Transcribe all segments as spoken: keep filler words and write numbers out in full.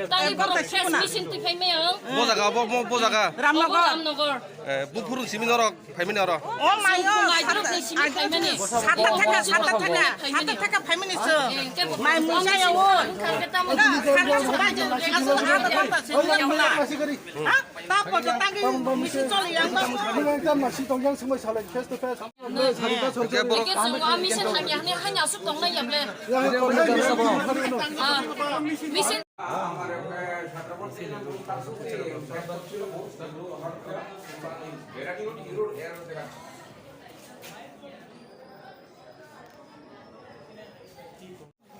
Tangwi borok fresh machine twi phaimaya. Bo jaga, bo, bo, bo jaga. Ramnagar. Ramnagar. Eh, buphuru simi norok phaimani oro. O mayo, sata thaka, sata thaka, sata thaka phaimani so. Mai musa ya o. Tapo to tangwi misi choli yang ba. Eke chwng o misi hamya hwnwi haino aswk tongnai ya ble? Ah, misi.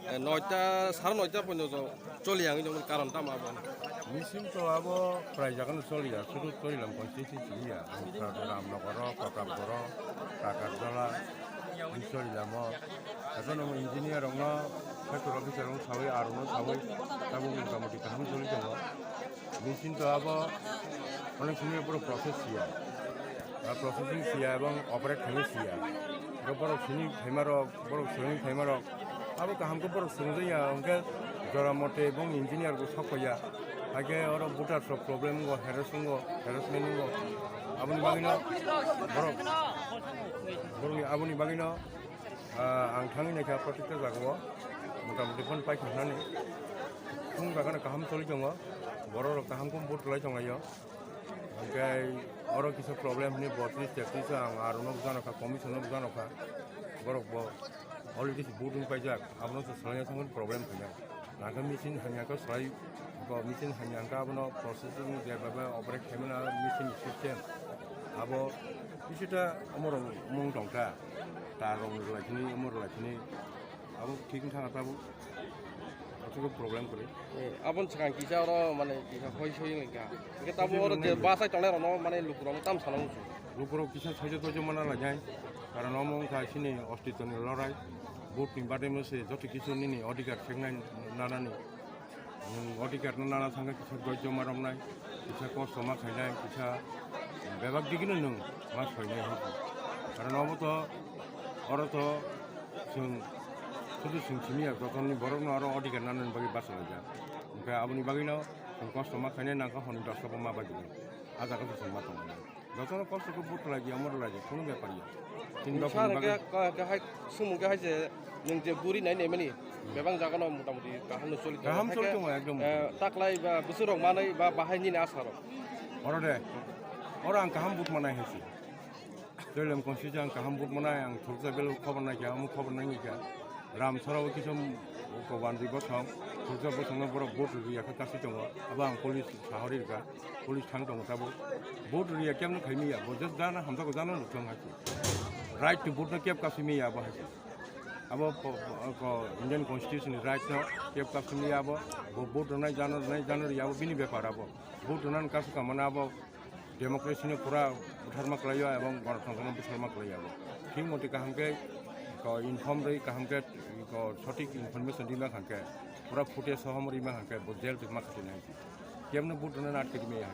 Eh, noita, sare noita poino jo choli yang jong karon tamo abo. Missing to abo prai jaga no choli ya, sudu choli lam constituency choli ya. Ang Ramnagar ro, Pratapgarh ro, Kakarjala, choli lamo. Abo no engineer rok no, sector officer rok no sawi, aro no sawi, abo motamoti kaham choli tongo. Missing to abo onek sini puro process ya. Ah, processing siya ebong operate khainai siya. Oro borok sini phaima rok, borok sini phaima rok. Abo kaham khe borok swngjak ya, hwnkhe jora mote bong engineer bo sok ya. Hakhe oro voters rok problem wngo, harass wngo, harassment wngo. Aboni bagwino borok, borokni aboni bagwino, ah, ang thangwi naikha protekta jagao, motamoti phone paikha nani. Chwng bagano kaham choli tongo, borok rok kaham khe vote rwlai tonglaio. Hwnkhe oro kisa problem hwnwi botris tetris ang aro nok jano kha, commission nok jano kha. Borok bo already se vote wng paijak, abono se swlaiya thangmani problem khainai. Nangkhe machine hamya khe swlai, bo machine hamya hwnkhe abono processing je baba operate khaimani machine system. Abo kisita omorok mung tongkha, tar rok rwlai khini, omor rwlai khini. Abo thik wng thangkha tabuk. Aswk problem kwrwi. Eh, aboni swkang kisa oro, mane, kisa hoi soi wngkha. Hwnkhe tabuk oro je bachai tongnai rokno, mane, lukurokno tam sana muchung. Lukurok kisa saijo toijo mana lainai. Karon omo wngkha chini ostitoni lorai. Vote ni badai se joto kisu nini odhikar sengnai nanani. Nwng odhikar no nana thangkhe kisa doijo ma romnai, kisa kosto ma khainai, kisa bebak digino nwng ma soinai hinwi. Karon obo to, oro to chwng sudu chwng simi ya, joto ni borok no oro odhikar nana bagwi bachalaijak. Hwnkhe aboni bagwino chwng kosto ma khainai, nangkha hwnwi dosto bo ma bagwi. Ah jaga se chwng ma tongo. Jotono kosto khe vote rwlai di, omo rwlai di, kunu bepar ya. Chini sar bagwi khe, khe hai sumung khe hai se, nwng je guri nai nai mani, bebak jaga no motamoti kaham no choli tongo. Kaham choli tongo, ekdom. Eh, taklai ba bwswk rok manwi ba bahai nini asa rok. Oro de, oro ang kaham vote manai hai se. Doilem constituency ang kaham vote manai, ang thursa belo khobor nai kha, omo khobor nai kha. Ramsara o kisom ko bandri bosong, thursa bosong no borok vote rwya kha kasi tongo. Abo ang police sahori rwkha. Police thang tongo tabuk. Vote riya kemno khaimi ya. Bo just jana hamjago jana nuk thang haki. Right to vote no kep kasimi ya bo haki. Abo po-, po-, ko Indian Constitution ni right no kep kasimi ya bo. Bo vote rwnai jana rwnai jana riya bo bini bepar abo. Vote rwnan kasu kamana abo democracy no pura butharma kwlaio ebong ganatantra no butharma kwlaio abo. Thik moti kaham khe ko inform rwi kaham khe ko sothik information rima kaham khe pura footage sohom rima kaham khe bo jail tongma khatinai. Kemno vote rwna nat kiri maya.